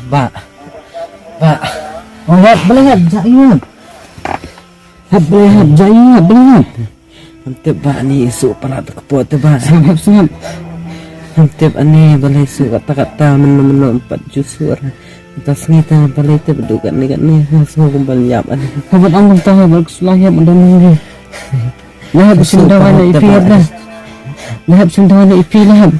Bah. Bah. Oh, hep, balei hep, jia ïa. Hep, balei hep, jia ïa, balei hep. Ngam tip bah, ani i shu palat ka pok te bah. Sngap, hep, sngap. Ngam tip ani balei shu kata kata, mynno mynno em pat ju shu. Mynta sngi te balei te ba dei katne katne, nga sngew kumba ïap ani. Haba ong kumta haba shu la ïap mynta ngi. Lah hep shu dawa na i pi hep lah. Lah hep shu dawa na i pi lah hep.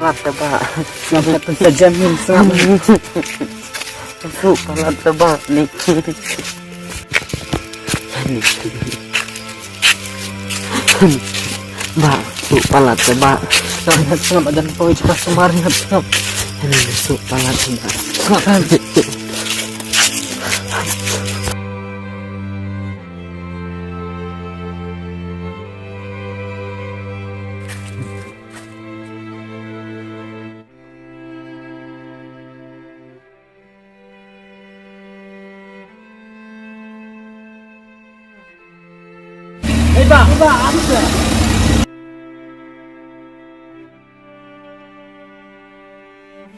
Palat te bah. Ngam pat sa jam hin sa. Suk palat te bah ni. Bah, suk palat te bah. Sngap, sngap, adan poi jaka sumar, sngap, sngap. Suk palat te bah. Sngap, sngap.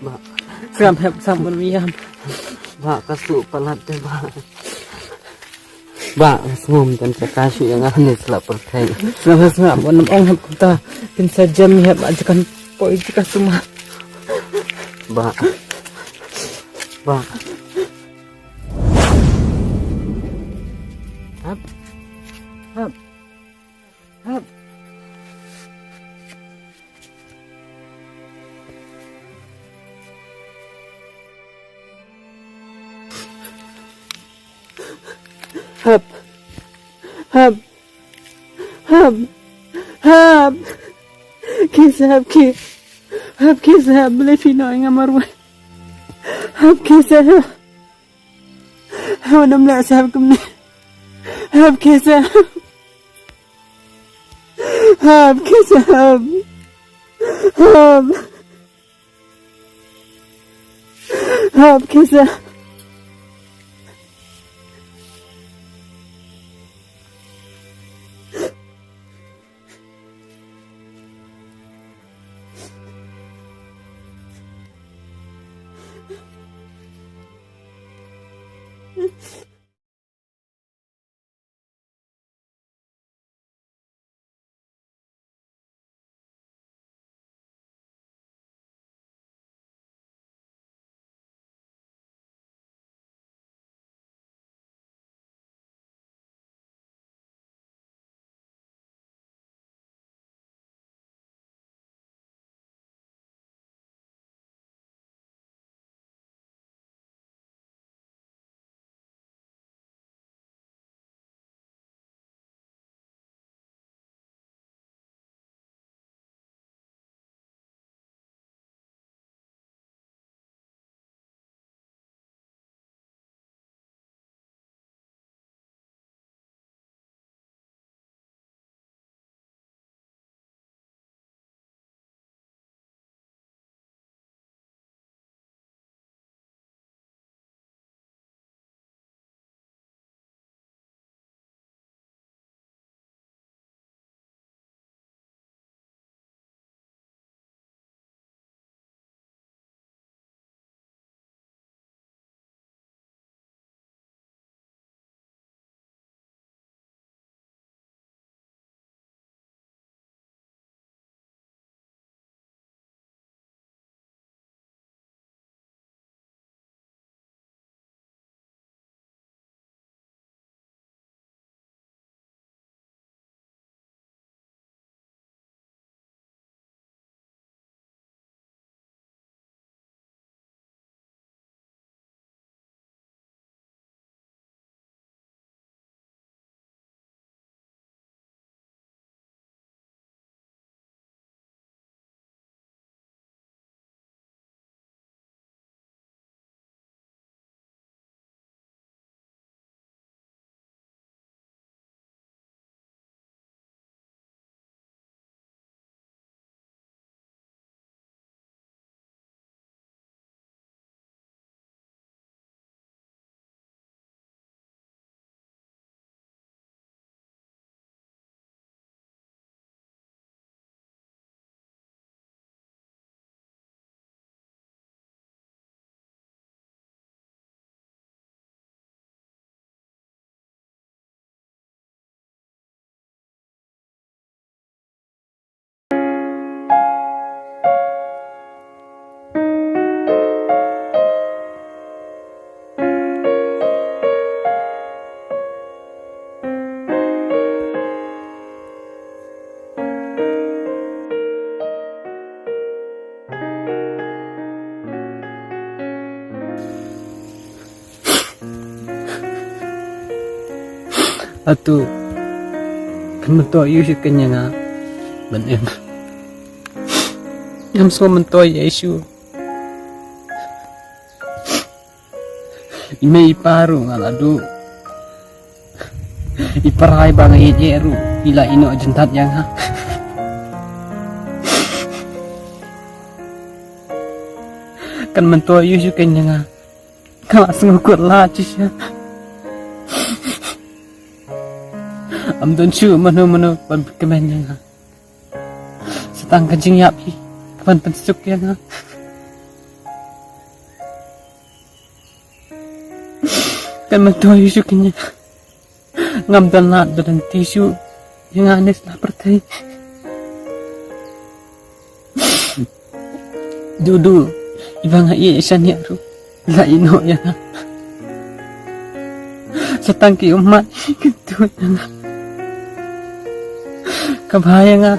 Bah. Sngap hep, sngap ban ïam. Bah, ka shu palat te, bah. Bah, sngewbha tang ka shu ïa nga ne sla pyrthei. Sngap hep, sngap ban ong hep kumta. Phin sa jem hep, ajakan poi jaka suma. Bah. Bah. Hep. Hep. Hep. Hep. Hep. Hep. Hep. Khie seh hep khie. Hep khie seh hep, balei phi ïeh ïa nga marwei. Hep khie seh hep. Hep, ym leh seh hep kumne. Hep khie seh hep. Hap kisa hap. Hap. Hap kisa. Atu kan myntoi ïa u shu kynjang nga ban em. Ngam sngewmyntoi ïa u shu. I mei i pa ruh nga la duh. I para i ba nga ïeit ïa ruh i la ïehnoh jyndat ïa nga. Kan myntoi ïa u shu kynjang nga. Nga la sngewkut lad shisha. Ym don shuh mano mano ban kmen ïa nga. Sa tang ka jingïap hi ka ban pynsuk ïa nga. Kan myntoi shuh kynja. Ngam don lad don lynti shuh ïa nga ne sla pyrthei. Duh duh iba nga ïeit shaniah ruh la ïehnoh ïa nga. Sa tang ki ummat ki kyntu ïa nga. Ka bha ïa nga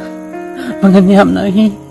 ba ngan ïap noh hi.